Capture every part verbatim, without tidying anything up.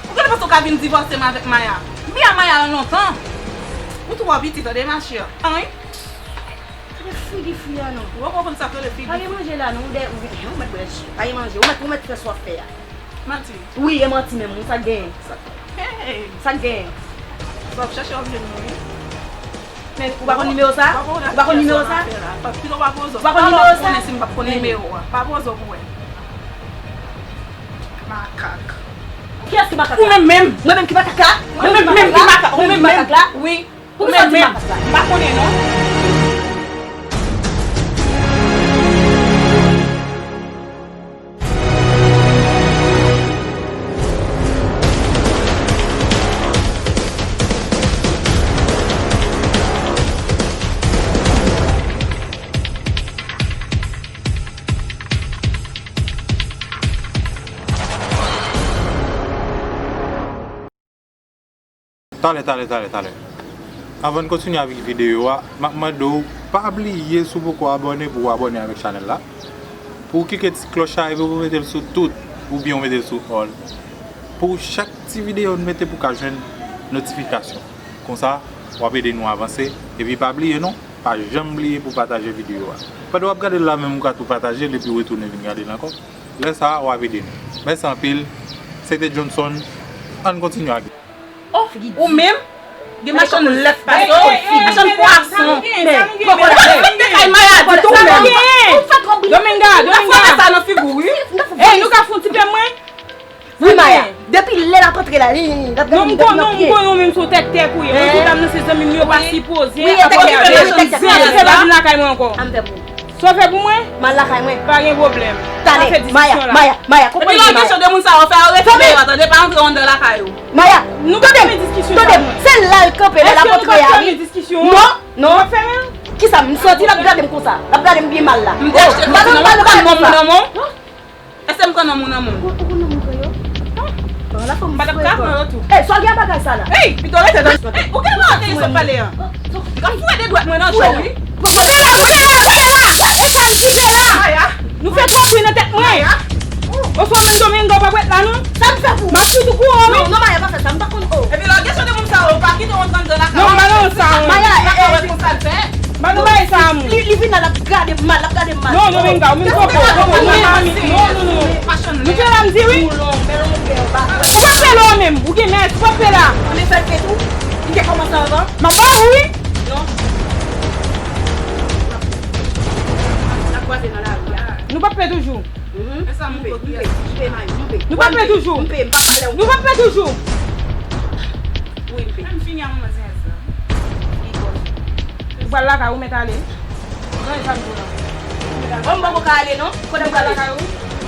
Ou genlè panse w ka vin divòse m avèk Maya? M byen a Maya lan lontan. Ou twò piti, tande, ma chère. Anyen. Gade figi fi a non. Ou poko konn sa k rele figi. Pa gen manje la non, ou de, ou, ou mèt bwè ji. Pa gen manje, ou mèt, ou mèt fè sa w ap fè a. Manti. Wi, e manti menm, wi, sa k genyen. Sa, hey. Sa k genyen. Sa w ap chèche w ap jwenn mwen, wi. Men ou pa konn nimewo sa? Ou pa konn nimewo sa? Pito pa poze w. Ou pa konn nimewo sa? Konnen si m p ap konn nimewo a. Pa poze w pou wè. Makak. Kiyès ki makak la? Ou menm menm. Mwen menm ki makak la? Mwen menm menm ki makak. Ou menm menm ki makak la? Wi. Poukisa w di makak la? M pa konnen non. Talè, talè, talè, talè. Anvan n kontinye avèk videyo a, m ap mande w pa bliye si w poko abòne pou w abòne avèk chanèl la. Pou w klike ti klòch la epi pou w mete l sou tout oubyen w mete l sou all. Pou chak ti videyo n mete pou w ka jwenn notifikasyon. Konsa, w ap ede nou avanse. Epi pa bliye non, pa janm bliye pou w pataje videyo a. Pandan w ap gade l la menm, ou ka tou pataje l epi w retounen vin gade l ankò. Lè sa a, w ap ede nou. Mèsi anpil. Se te Johnson. Ann kontinye ak. Ou menm, gen machann lèf pase w, machann pwason. Men, poko la. Ou fèk te kay Maya ditou menm. Dominga, Dominga. Sa nan figi w, wi. Ey, nou ka fè yon ti pè mwen? Wi, Maya. Depi lè l ap antre la, li, li, l ap gade m nan pye. Non, m konnen w menm se yon tèktèk ou ye. Mwen di dam nan se zanmi m, yo pa sipoze ap gade zanmi. Fè vin lakay mwen ankò. Sa w fè pou mwen? M al lakay mwen. Pa gen pwoblèm. Talè, Maya, Maya, Maya, konprann mwen, Maya. Epi lè w kesyon de moun sa yo, fè yo retire yo, tande, pa antre anndan lakay ou. Maya, tande m, tande m, se la l kanpe, lè l ap antre a, wi. Non, non. Kisa, m santi l ap gade m konsa, l ap gade m byen mal la. M te achte soti nan men w, ou pa nan moun nan men w. Èske m pran nan moun nan moun? Ou, ou konn nan moun yo? Bon, la fòm m pa t ap ka pran yo tou. Ey, sa gen bagay sa la? Ey, pito rete dan. Ey, ou gen dwa ap sot pale an. M ka foure de dwèt mwen nan je w, wi. Bon, bon, la, bon, la, bon, la. E sa m kite la. Maya. Nou fè twòp bri nan tèt mwen. Maya. Oswa menm Domingo pa pou ret la, non. Sa m fè pou ou? M ap fout ou kouran, wi. Non, non, Maya, pa fè sa. M pa konn, oh. Epi lè w gen jan de moun sa yo, ou pa kite yo antre anndan lakay ou. Non, m pa nan sa, non. Maya, eh, eh, konsa l fè. Ban nou bay sa a moun. Li, li vin la, l ap gade m mal, l ap gade m mal. Non, Dominga, ou menm poko, poko, non, non, non, non. Nou te la, m di wi. Ou pa pè la ou menm, ou gen mès, ou pa pè la. Ann fè l pè tou. Li te kòmanse anvan. M ap ba ou wi. Non. N ap kwaze nan lari a. Nou p ap pè toujou. Mhm. Nou p ap pè toujou. Nou p ap pè toujou. Wi, m pè. Menm fini a manman zen sa. Ou pral lakay ou mèt ale. Gade sa m di w la. Bon, m poko ka ale non. Kote m prale? M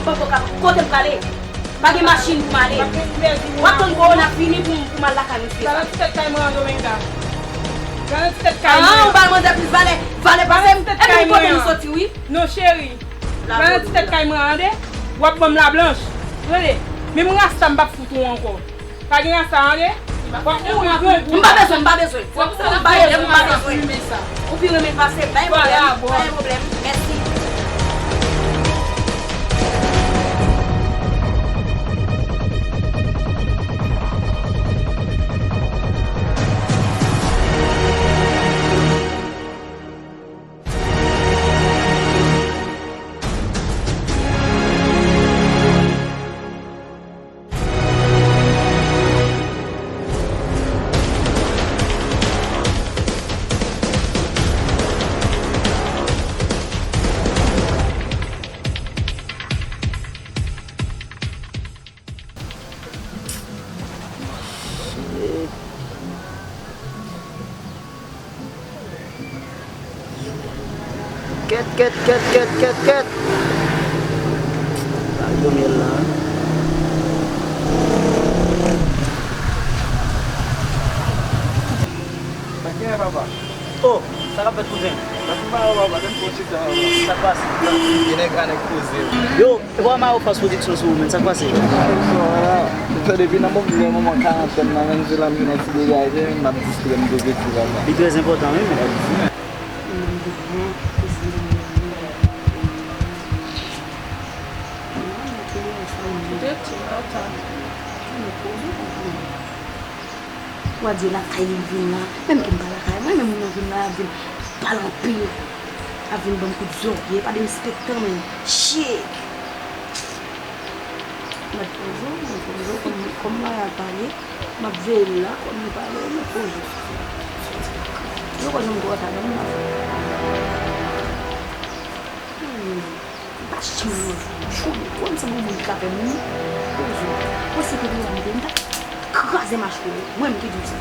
poko ka, kote m prale? Pa gen machin pou m ale. W ap tann kowona fini pou m, pou m al lakay mesye sa. Gade ti tèt kay mwen an, Dominga. Gade ti tèt kay mwen an. Ah, ou pral mande plis valè. Valè pase m. Epi kote nou soti, wi. Non, cheri. Gade ti tèt kay mwen an, tande. W ap ban m lablanch. Tande. Menm rasta m p ap fout ou ankò. Pa gen rasta, tande. M pa bezwen, m pa bezwen. M pa bezwen, m pa bezwen. Ou pi renmen pase m. Pa gen pwoblèm, pa gen pwoblèm. Mèsi. Kèt, kèt, kèt, kèt, kèt, kèt. Sa yo mèl la. Sa gen, papa? Oh, sa k ap fèt, kouzen? Sa pi mal, papa, tann pou chita, papa. Sa k pase? Gen nèg a nèg poze. Yo, e pa Mayo Fast Production sou ou, menn, sa k pase? Sa depi nan bon, bon moman karantèn nan, menn, se la m vin an ti degaje, m ap distrè m poze ti papa. Li trè enpòtan, wi, menn. Wa di lakay li vin la. Menm ke m pa lakay mwen, men moun nan vin la, ap vin pale anpil. Ap vin ban m kout zòrye, pa derespektan, men. Shit! M ap poze, m ap poze, kòm, kòm Maya pale, m ap veye l la, kòm li pale, m ap poze. Yo kwè nou m twò ta, non, m ap Hmm. M pa janm manje yon chou, ou konn se bon moun ki ka fè moun poze. Mwen se te devan m te, m ta kraze machwè w, mwen m ki di w sa.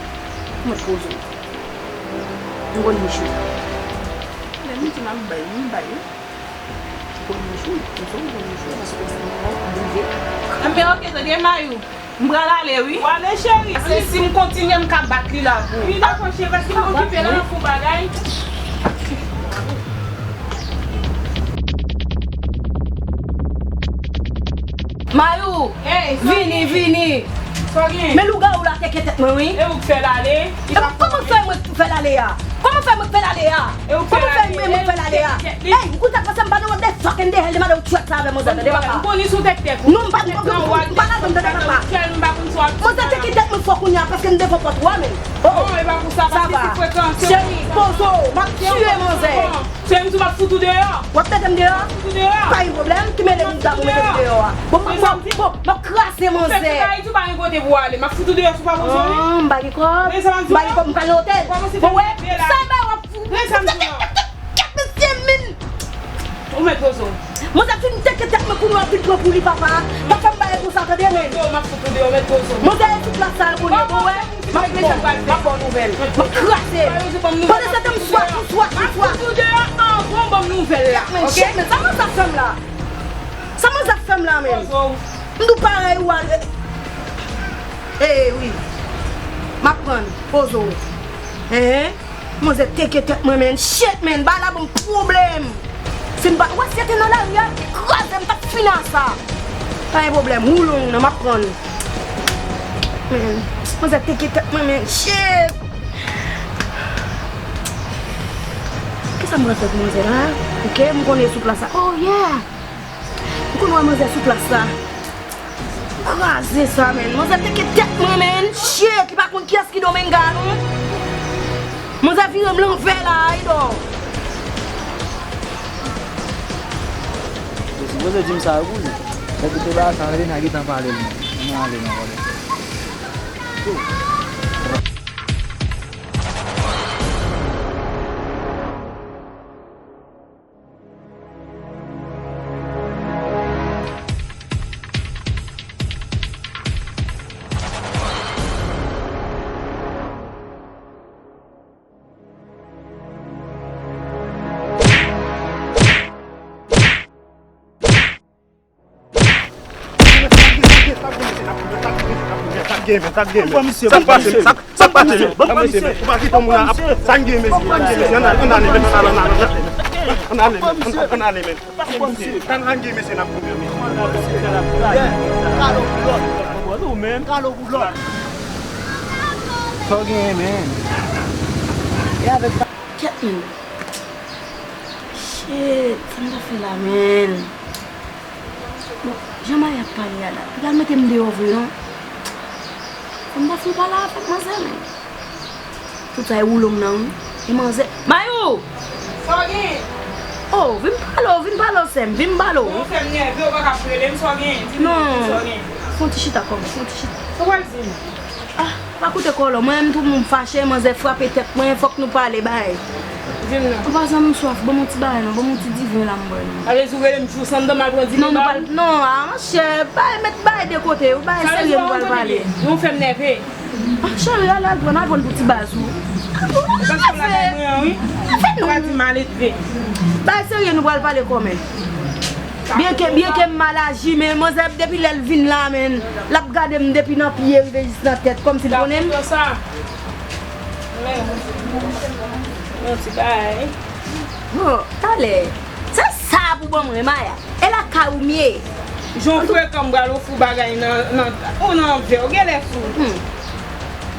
Mwen poze w. M konn manje w. Lè m di m ap bay, m bay wi. M konn manje w, m konn manje w, paske se mwen k rive. Anben, oke, tande, Mayou. M pral ale wi. W ale, cheri. Paske si m kontinye, m ka bat li la pou ou. Wi, dakò, cheri, paske m okipe la, nan fon bagay. Mayou, vini, vini. Sa w gen? Men lougawou la teke tèt mwen, wi. E ou k fè l ale? Kòman fè mwen k fè l ale a? Kòman fè mwen k fè l ale a? Kòman fè mwen k fè l ale a? Ey, ou koute, paske m pa nan wòd de fucking de hell, de madan ou twèt sa avè manzè, tande papa. M konnen sou tèt tèt ou. Non, m pa, m pa, m pa ladan, tande papa. Manzè teke tèt mwen fò kounye a, paske m devan pòt ou a, men. Oh, oh, sa va. Cheri, poze w, m ap tiye manzè. Se m tou m ap fout ou deyò. W ap mete m deyò? Fout ou deyò. Pa gen pwoblèm, ki mele moun ta pou mete m deyò a. Bon, m ap, bon, m ap kraze manzè. Ou fè tout Ayiti, ou pa gen kote pou w ale. M ap fout ou deyò si w pa poze w, wi. Ah, m pa gen kòb. M pa gen kòb, m pral nan otèl. Bon, wè, sa ba w ap fout. Kèt, mesye, min. Ou mèt poze w. Manzè fin teke tèt mwen kounye a, fin pran pou li, papa. Pa fè m bagay konsa, tande, men. Poze w, m ap fout ou deyò, mèt poze w. Manzè, e tout la sal kounye a, bon, wè. M ap, bon, m ap ba w nouvèl. M ap kraze. Pandan se tan, m swaf, m swaf, m swaf. M ap fout ou deyò anvan w ban m nouvèl la, oke? Men, sa manzè ap fè m la? Sa manzè ap fè m la, men? M di w parèy ou a. Eh, wi. M ap pran. Poze w. Hein? Manzè teke tèt mwen, men. Shit, men. Bagay la ban m pwoblèm. Si m pa, wè, si se te nan lari a, kraze m, t ap fini a sa. Pa gen pwoblèm, woulong nan, m ap pran l. Men, manzè teke tèt mwen, men, shit. Kisa m pral fè pou manzè la? Oke, m konnen sou plas la. Oh, yeah. M konn wè manzè sou plas la. Kraze sa, men. Manzè teke tèt mwen, men. Shit, li pa konn kiyès ki Dominga, non. Manzè vire m lanvè la, ayidò. Yo sipoze di m sa yo pou li. Lè ki te ba sa, Lena gentan pale l, non. Ann ale, non, brother. Sa k pase, sa k pase, men? Sa k pase, men? Ou pa kite moun nan ap, sa k gen, mesye? Ann ale, men, ann ale, men. Ann ale, men. Ann gen, mesye, n ap goumen, mesye. Kalo pou lòt. Kalo pou lòt. Sa w genyen, men? E avèk pa-, kèt, men. Shit, sa m ta fè la, men? Bon, jan Maya ap pale a la, li pral mete m deyò vre, non? Fò m ta fin pale avèk manzè, men. Tout sa e woulong nan, wi. E manzè. Mayou! Sa w gen? Oh, vin pale w, vin pale w, sè m, vin pale w. Ou fè m nève, ou pa ka ap rele m, sa w gen? Di m, di m sa w gen. Non. Fè yon ti chita kòm, fè yon ti chita. Sa w pral di m? Ah, pa koute kòlò. Mwen menm tou, m fache, manzè frape tèt mwen, fòk nou pale, bay. Di m non. Ou pa zanmi m swaf, ban m yon ti bagay non, ban m yon ti diven la m bwè non. Sa vle di ou rele m jous anndan m al pran diven ba ou? Non, nou pral, non, ah, monchè, bay, mèt bay de kote, ou bay serye nou pral pale. Sa vle di ou pa konn pale byen? Nou fè m nève. Ah, cheri, al, al pran, al pran pou ti baz ou. Al pran, al pran. Ou pa di maledve. Bay serye nou pral pale kòmè. Byenke, byenke m mal aji, men manzè depi lè l vin la, men, l ap gade m depi nan pye rive jis nan tèt, kòmsi l konnen m. Sa. Men, yon ti bagay. Bon, talè. Se sa pou ban mwen, Maya. E lakay ou m ye. Jan w frekan, m pral ofri w bagay nan, nan, ou nan vè, ou genlè fou. Hmm.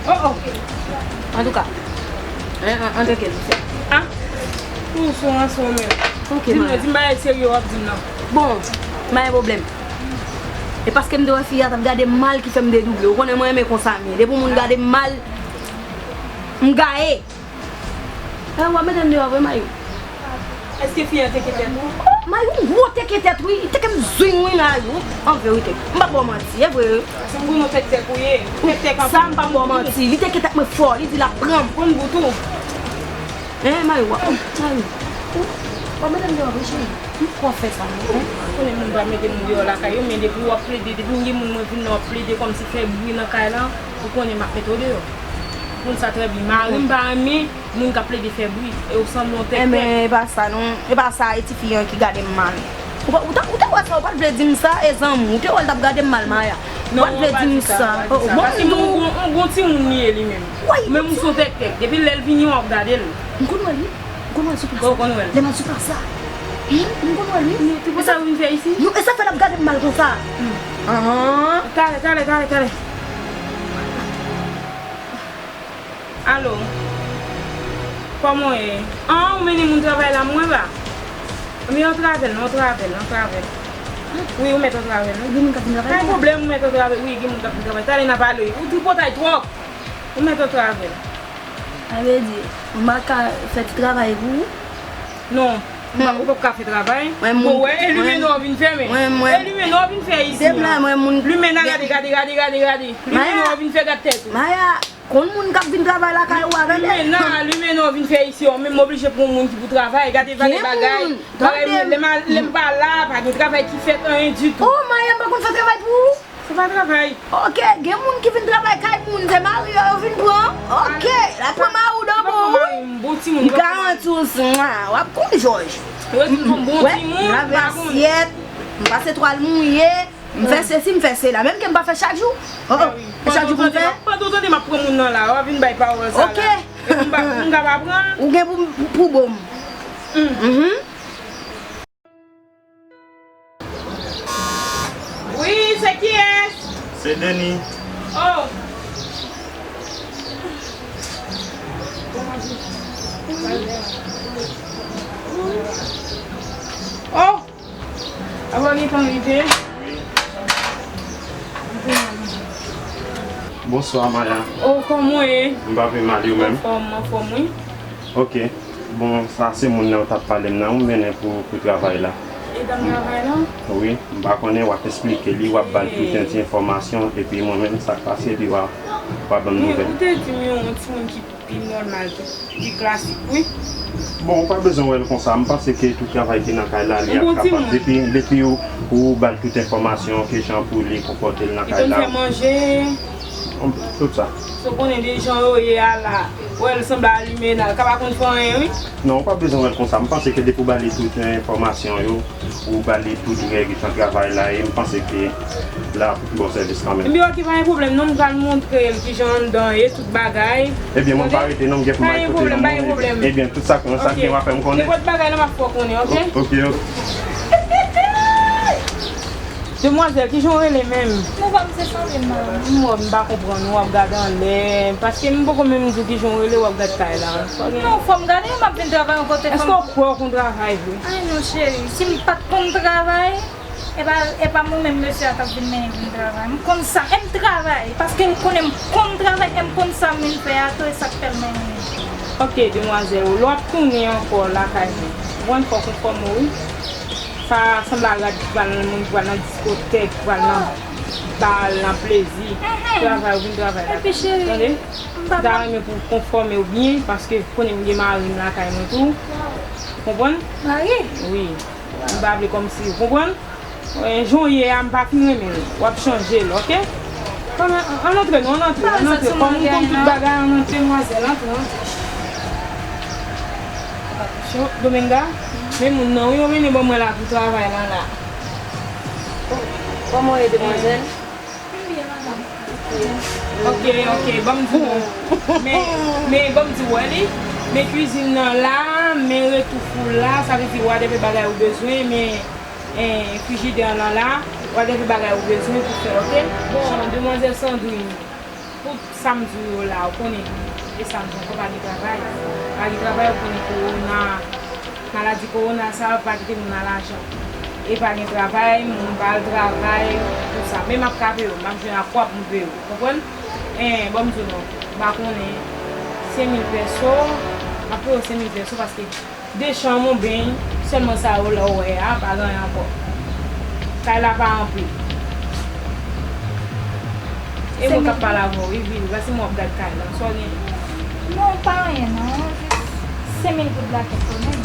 Oh, oh. Antouka, an, an, antre ke nou fè. Ah, ou sou ranse w menm. Ok, di m non, di m bagay serye w ap di m nan. Bon, pa gen pwoblèm. E paske m te wè fi a t ap gade m mal ki fè m dedouble. Ou konnen mwen renmen konsa m ye. Depi yon moun gade m mal, m gaye. E w ap mete m deyò vre, Mayou? Èske fi a teke tèt ou? Oh, Mayou, yon gwo teke tèt, wi. Li teke m zwing, wi, Mayou. An verite. M p ap ba w manti, e vre. Se yon gwo tèk tèk ou ye. Tèk tèk anpil. Sa m p ap ba w manti. Li teke tèt mwen fò. Li di l ap pran m. Konn bout ou. Hein, Mayou, w ap, Mayou. Ou, w ap mete m deyò vre, cheri. M poko fè sa, non, hein. Konnen moun pa mete moun deyò lakay yo, men depi w ap plede, depi m gen moun mwen vin nan w ap plede kòmsi fè bri nan kay la, ou konnen m ap mete w deyò. Ou konn sa trè byen. Mari m pa renmen moun k ap plede fè bri, e w sanble yon tèktèk. Enben, e pa sa non, e pa sa, e tifi an ki gade m mal. Ou pa, ou ta, ou ta wè sa, ou pa t vle di m sa, e zanmi w, ou te wè l t ap gade m mal, Maya. Ou pa t vle di m sa. Paske m yon bon, yon bon timoun li ye li menm. Ou menm ou se yon tèktèk, depi lè l vini w ap gade l. M konn wè l, wi. M konn wè l sou plas la. Ou konn wè l? Lè m al sou plas la. Wi, m konn wè l, wi. E sa ou vin fè isi? Non, e sa fè l ap gade m mal konsa. Talè, talè, talè, talè. Alo. Kòman w ye? An, ou mennen moun travay la, mwen la. Men antre avè l non, antre avè l, antre avè l. Wi, ou mèt antre avè l, wi. Gen moun k ap vin travay? Pa gen pwoblèm, ou mèt antre avè l. Wi, gen moun k ap vin travay. Talè n a pale. Ou tripotay twòp. Ou mèt antre avè l. Sa vle di, m pa ka fè ti travay pou ou? Non, ou pa, ou p ap ka fè travay. Bon, wè, e limena w vin fè, men. E limena w vin fè isi an. Limena, gade, gade, gade, gade, gade. Limena w vin fè, gad tèt ou. Maya, konn moun k ap vin travay lakay ou a, tande. Limena, limena w vin fè isi an. Menm m oblije pran yon moun ki pou travay. Gade valè bagay. Bagay mwen, lè m, lè m pa la, pa gen travay ki fèt, anyen ditou. Oh, Maya, m pa konn fè travay pou ou. Se pa travay. Ok, gen moun ki vin travay kay moun, se mari yo, yo vin pran. Ok, l ap pran mari w nan men w. M garanti w, w ap konn jòj. M lave asyèt, m pase twal mouye, m fè sesi, m fè sela. Menm ke m pa fè chak jou. Oh, oh, e chak jou pou m fè. Pandan w tande m ap pran moun nan la, w ap vin bay pawòl sa la. Ok. Epi m pa, m ka pa pran l. Ou gen pou, pou bon m. Mhm. Wi, se kiyès? Se Denis. Oh. Oh. Apa gentan rive? Wi. Bonswa, Maya. Oh, kòman w ye? M pa pi mal, ou menm? Anfòm, anfòm, wi. Ok. Bon, sa se moun nan ou t ap pale m nan, ou mennen pou, pou travay la. E dam travay la? Wi, m pa konnen, w ap esplike li, w ap ba l tout ti enfòmasyon, epi mwen menm, sa k pase, epi w a, w a ban m nouvèl. Men ou te di m yon timoun ki pi nòmal, ki, ki klasik, wi. Bon, ou pa bezwen wè l konsa, m panse ke tout travay ki nan kay la, li ap kapab. Depi, depi ou, ou ba l tout enfòmasyon, kijan pou li konpòte l nan kay la. Li konn fè manje. Tout sa. Si w konnen de jan yo ye a la, w wè l sanble a limena, l ka pa konn fè anyen, wi. Non, ou pa bezwen wè l konsa. M panse ke depi w ba li tout enfòmasyon yo, ou ba li tout règ tan travay la, e m panse ke l ap ba w sèvis kanmenm. Ebyen, ok, pa gen pwoblèm, non, m pral montre l kijan anndan ye, tout bagay. Ebyen, mwen pa rete, non, m gen pou m al kote yon moun, ebyen, tout sa, sa gen w a fè m konnen. Nenpòt bagay la, m ap fè w konnen, ok? Ok, ok. Demwazèl, kijan w rele menm? Non, pa m se Sandrine, madanm. M wè, m pa konprann ou, w ap gade anlè. Paske m poko menm di w kijan w rele, w ap gade kay la. Non, fò m gade, m ap vin travay yon kote, fò m. Èske w kwè w konn travay vre? Ay non, cheri, si m pa t konn travay, e pa, e pa mwen menm mesye a t ap vin menyen vin travay. M konn sa, e m travay, paske l konnen m konn travay, e m konn sa m vin fè a tou, e sa k fè l menyen m. Ok, demwazèl, lè w ap tounen ankò lakay mwen, w konn fò w konfòme w, wi. Sa sanble a rad ki pral nan moun ki pral nan diskotèk, ki pral nan bal, nan plezi. Travay, ou vin travay lakay. Epi cheri, tande? M ta renmen pou w konfòme w byen, paske konnen m gen mari m lakay mwen tou. Konprann? Mari? Wi. M pa vle kòmsi, ou konprann? Eh, jan w ye a, m pa fin renmen l. W ap chanje l, ok? Ann, ann antre, non, ann antre, ann antre. Kòm ou konn tout bagay, ann antre, demwazèl, antre, antre. Dominga, men moun nan, wi, yo mennen ban mwen la pou travay la, la. Kòman w ye, demwazèl? Ok, ok, ban m di w. Men, men ban m di w, wè li. Men kwizin nan la, men retou fou la, sa vle di whatever bagay ou bezwen, men, eh, frijidè nan la, whatever bagay ou bezwen pou fè, ok? Bon, demwazèl Sandrine, pou sa m di w yo la, ou konnen, e sa m di w, ankò pa gen travay. Pa gen travay, ou konnen kowona, maladi kowona sa a pa kite moun nan lajan. E pa gen travay, moun pa al travay, tout sa. Men m ap ka peye w, m ap jwenn ak w ap m peye w, ou konprann? En, ban m di w non, m pa konnen, senk mil pèso, m ap peye w senk mil pèso paske de chanm, yon beny, sèlman sa yo la w wè a, pa gen anyen ankò. Kay la pa anpil. E mwen k ap pale avè w, wi, vini, paske mwen ap gad kay la. Sa w gen? Non, pa anyen non, jis senk mil goud la k etone m.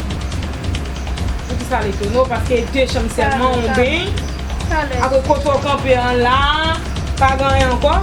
Poukisa l etone w? Paske de chanm sèlman, yon beny, apre kote w kanpe an la, pa gen anyen ankò.